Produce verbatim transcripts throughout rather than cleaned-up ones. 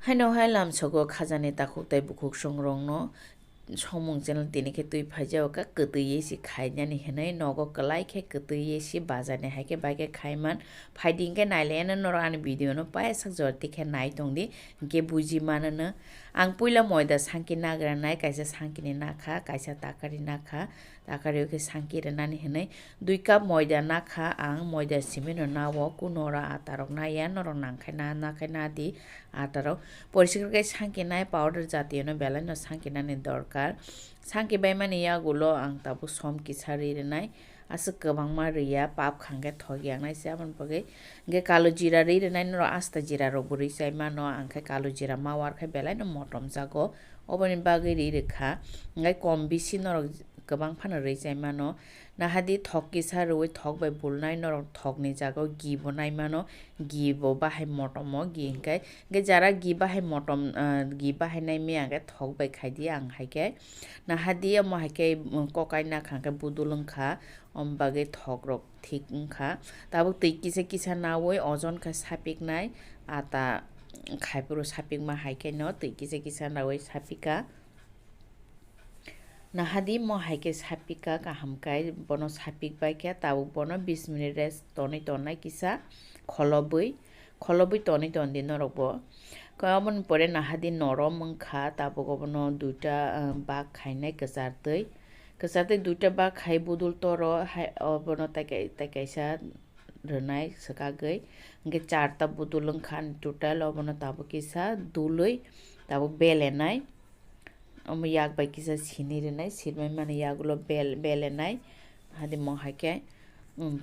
Haino hai lamsogo khajani takhuk tei bukhuk songrokno somung channel tini khe twi phaijao kha, kwtwi ye si khainani hinwi nogo kwlai khe kwtwi ye si bazar ni hai khe bai khe khaiman. Phaidi hinkhe nailaiano norok ani video no paisa jora tikhe nai tongdi, hinkhe buji manono. Ang puila moida sangki nagra nai, kaisa sangkini nakha, kaisa takari nakha, takari o khe sangki rwnani hinwi. Dui cup moida nakha ang, moida simi no nao, kuno oro atarok naiya, norok nangkhai na, nakhai nadi atarok. Poriskar khe sangkinai powder jatiyo no belai no sangkinani dorkar. Sangki baimani yagulo ang tabuk som kisa ri rwnai, aswk kwbangma riya, pap khangkhe thok yaknai se aboni bagwi. Hinkhe kalo jira ri rwnai norok, asta jira rokbo ri chai mano, ang khe kalo jira ma war khe belai no motom jago, oboni bagwi ri rwkha. Hinkhe kom bisi norok kwbang phano ri chai mano. Nahadi thok kisa rwi thok bai bulnai norok thokni jagao ghee bo nai mano, ghee bo bahai motomo, ghee hinkhe, hinkhe jara ghee bahai motom, ah, ghee bahai nai maya hinkhe thok bai khai di ang hai khe. Nahadi omo hai khe, um, kokai nakha hinkhe budul wngkha, omo bagwi thok rok thik wngkha. Tabuk twi kisa kisa nawi ojon khe sapiknai, ata khai phuru sapikma hai khe no twi kisa kisa nawi sapika. Nahadi mo hai khe sapika kaham kai, bono sapik bai khe tabuk bono bis minute rest tonwi tonnai kisa kholobwi, kholobwi tonwi tondi norok bo. Khe aboni pore nahadi norom wngkha, tabuk obono duita, ah, bak khainai kwchar twi, kwchar twi duita bak khai budul toro hai, obono tai kai-, tai kaisa rwnai swkagwi, hinkhe charta budul wngkha ani total, obono tabuk kisa dului tabuk belenai. Omo yak bai kisa sini rwnai, sirmai mani yagulo bel-, belenai. Hadi mo hai khe, um,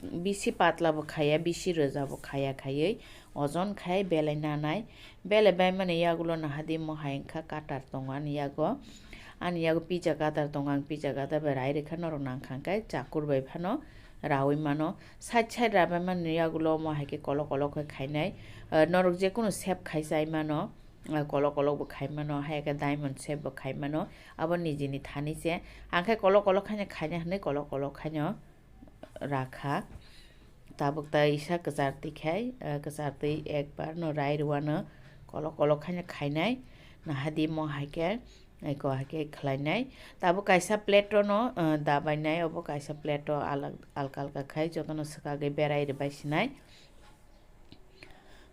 bisi patla bo khaya, bisi rwja bo khaya khaywi ojon khai belai nanai. Belai bai mani yagulo nahadi mo hai wngkha cutter tongo ani yago. Ani yago pizza cutter tongo, ang pizza cutter bai rai rwkha, norok nangkha hwnkhe chakur bai phano raui mano. Side side rabai mani yagulo omo hai khe kolok kolok khe khainai. Ah, norok jekunu shape khai chai mano. Ah, kolok kolok bo khai mano, hai khe diamond shape bo khai mano. Abo nijini thani se. Ang khe kolok kolok khaino khaina hinwi kolok kolok khaino rakha. Tabuk ta isa kwchar twi khai, ah, kwchar twi ekbar no rai rwano kolok kolok khaino khainai. Nahadi mo hai khe, eko hai khe khlainai. Tabuk kaisa plate o no, ah, dabainai, obo kaisa plate o alag-, alka alka khai jotono swkagwi berai rwbai sinai.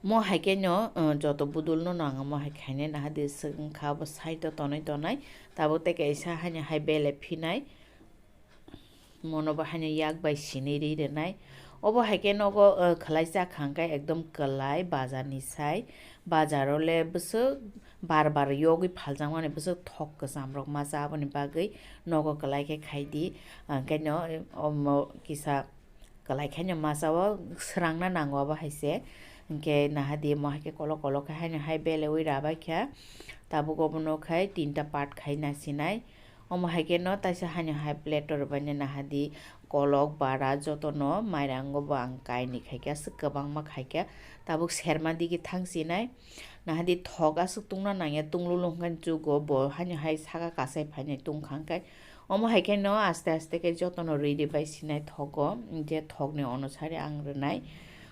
Mo hai khe no, uh, joto budul no nang mo hai khainai nahadi swk wngkha abo side o tonwi tonai. Tabuk tei kaisa haino hai bele phinai. Mono bo haino yak bai sini ri rwnai. Obo hai khe nogo, uh, khwlai chakha hwnkhe ekdom kwlai bazar ni sai. Bazar o le bwswk bar bar yogwi phaljakmani bwswk thok kwcham rok masa, aboni bagwi nogo kwlai khe khai di. Hwnkhe no, uh, omo kisa kwlai khaino masa o srangna nango abo hai se. Hinkhe nahadi mo hai khe kolok kolok khe haino hai belewi rabai kha. Tabuk obono khai tinta part khai nasinai. Omo hai khe no taisa haino hai plate o rwbaino nahadi kolok bara jotono mairango bo ang kainwi khai kha, aswk kwbangma khai kha. Tabuk serma digi thang sinai. Nahadi thok aswk tungna nangya, tunglulu hwnkhe chugo bo haino hai saka kasai phainai tungkha hwnkhe. Omo hai khe no aste aste khe jotono ri ri bai sinai thogo, je thokni onusari ang rwnai.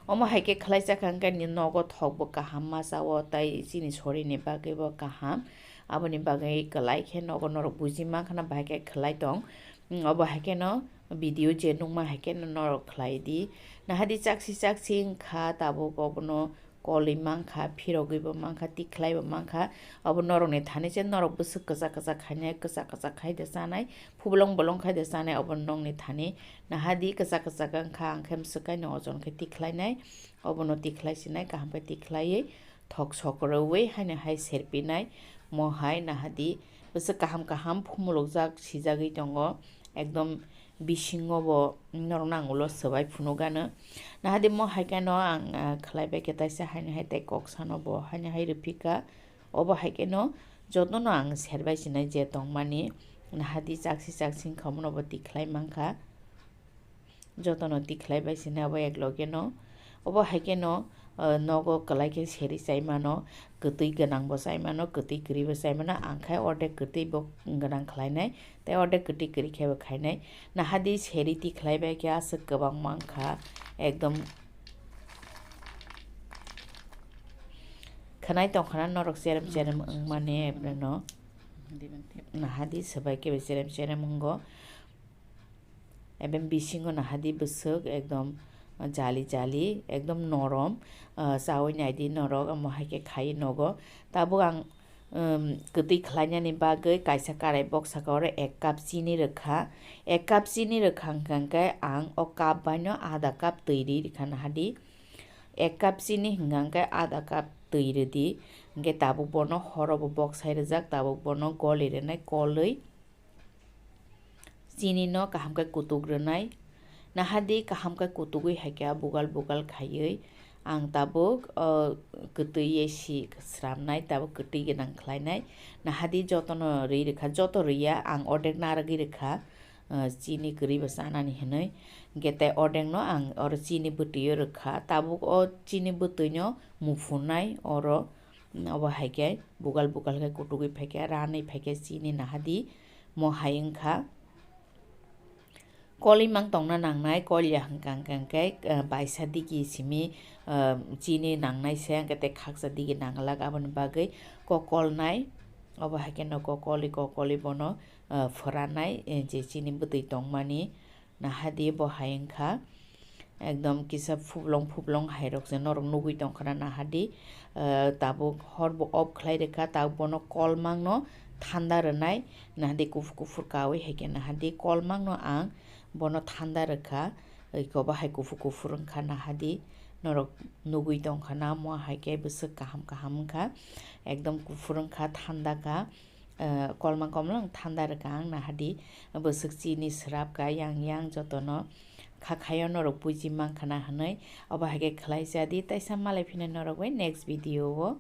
Omo hai khe khwlai chakha hwnkhe ni nogo thok bo kaham masa o, tai chini sorini bagwi bo kaham. Aboni bagwi kwlai khe nogo norok buji mankha na bahai khe khwlai tong. Obo hai khe no video je nukma hai khe no norok khwlai di. Nahadi chaksi chaksi wngkha tabuk obono kolwi mankha, phirogwi bo mankha, tikhlai bo mankha. Obo norokni thani se norok bwswk kwchak kwchak khainai, kwchak kwchak khai de chanai, phubolong bolong khai de chanai obo nokni thani. Nahadi kwchak kwchak wngkha, ang khe mwswk kaino ojon khe tikhlainai. Obono tikhlai sinai, kaham khe tikhlaiwi thok sok rwui haino hai serpinai. Mo hai nahadi bwswk kaham kaham phumulukjak sijagwi tongo. Ekdom bisingo bo norokno ang ulo swbai phunukgano. Nahadi mo hai khe no ang, ah, khlai bai khe taisa haino hai tei kok sano bo haino hai rwphika. Obo hai khe no jotono ang serbai sinai je tongmani. Nahadi chaksi chaksi wngkha omono bo tikhlai mankha. Jotono tikhlai bai sinai obo ek loge no. Obo hai khe no, ah, nogo kwlai khe seri chai mano, kwtwi gwnang bo chai mano, kwtwi kwrwi bo chai mano. Ang khe ordek kwtwi bo gwnang khlainai. Tei ordek kwtwi kwrwi khe bo khainai. Nahadi seri tikhlai bai khe aswk kwbangma wngkha, ekdom Khwnai tongkhana norok cherem cherem wngmani, no. Nahadi swbai khe bai cherem cherem wngo. Ebe bisingo nahadi bwswk ekdom jali jali, ekdom norom, ah, chawi naidi norok, omo hai khe khai nogo. Tabuk ang, um, kwtwi khlainani bagwi kaisa karai boksaka oro ek cup chini rwkha. Ek cup chini rwkha hwnkha hwnkhe ang o cup baino adha cup twi ri rwkha nahadi. Ek cup chini hwnkha hwnkhe adha cup twi rwdi. Hwnkhe tabuk bono horo bo boksai rwjak, tabuk bono goli rwnai kolwi. Chini no kaham khe kutuk rwnai. Nahadi kaham khe kutugwi hai khe bugal bugal khaiwi ang tabuk, o, kwtwi ye si sramnai, tabuk kwtwi gwnang khlainai. Nahadi jotono rwi rwkha, joto rwya, ang ordek narwgwi rwkha, o, chini kwrwi bo chanani hinwi. Hwnkhe tei ordek no ang oro chini bwtwi o rwkha, tabuk o chini bwtwi no muphunai oro. Obo hai khe bugal bugal khe kutugwi phai khe, ranwi phai khe chini nahadi mo hai wngkha. Kolwi mang tongna nangnai, kol ya hwnkha hwnkha hwnkhe, ah, baisa digi simi, ah, chini nangnai se, hwnkhe tei khaksa digi nanglak, aboni bagwi kokolnai. Obo hai khe no kokolwi kokolwi bono, ah, phwranai, eh, je chini bwtwi tongmani. Nahadi bo hai wngkha. Ekdom kisa phublong phublong hai rok se norok nugwi tongkhana nahadi, ah, tabuk hor bo off khlai rwkha, tabuk bono kolmang no thanda rwnai, nahadi kuphur kuphur kawi hai khe nahadi kolmang no ang bono thanda rwkha, eko bo hai kuphur kuphur wngkha nahadi norok nugwi tongkhana, mo hai khe bwswk kaham kaham wngkha, ekdom kuphur wngkha, thanda kha. Ah, kolmang kolmang thanda rwkha ang nahadi, bwswk chini swrap kha yang yang jotono kha khayo norok buji mankha na hwnwi, obo hai khe khlai cha di, taisa malai phina norok bai next video o.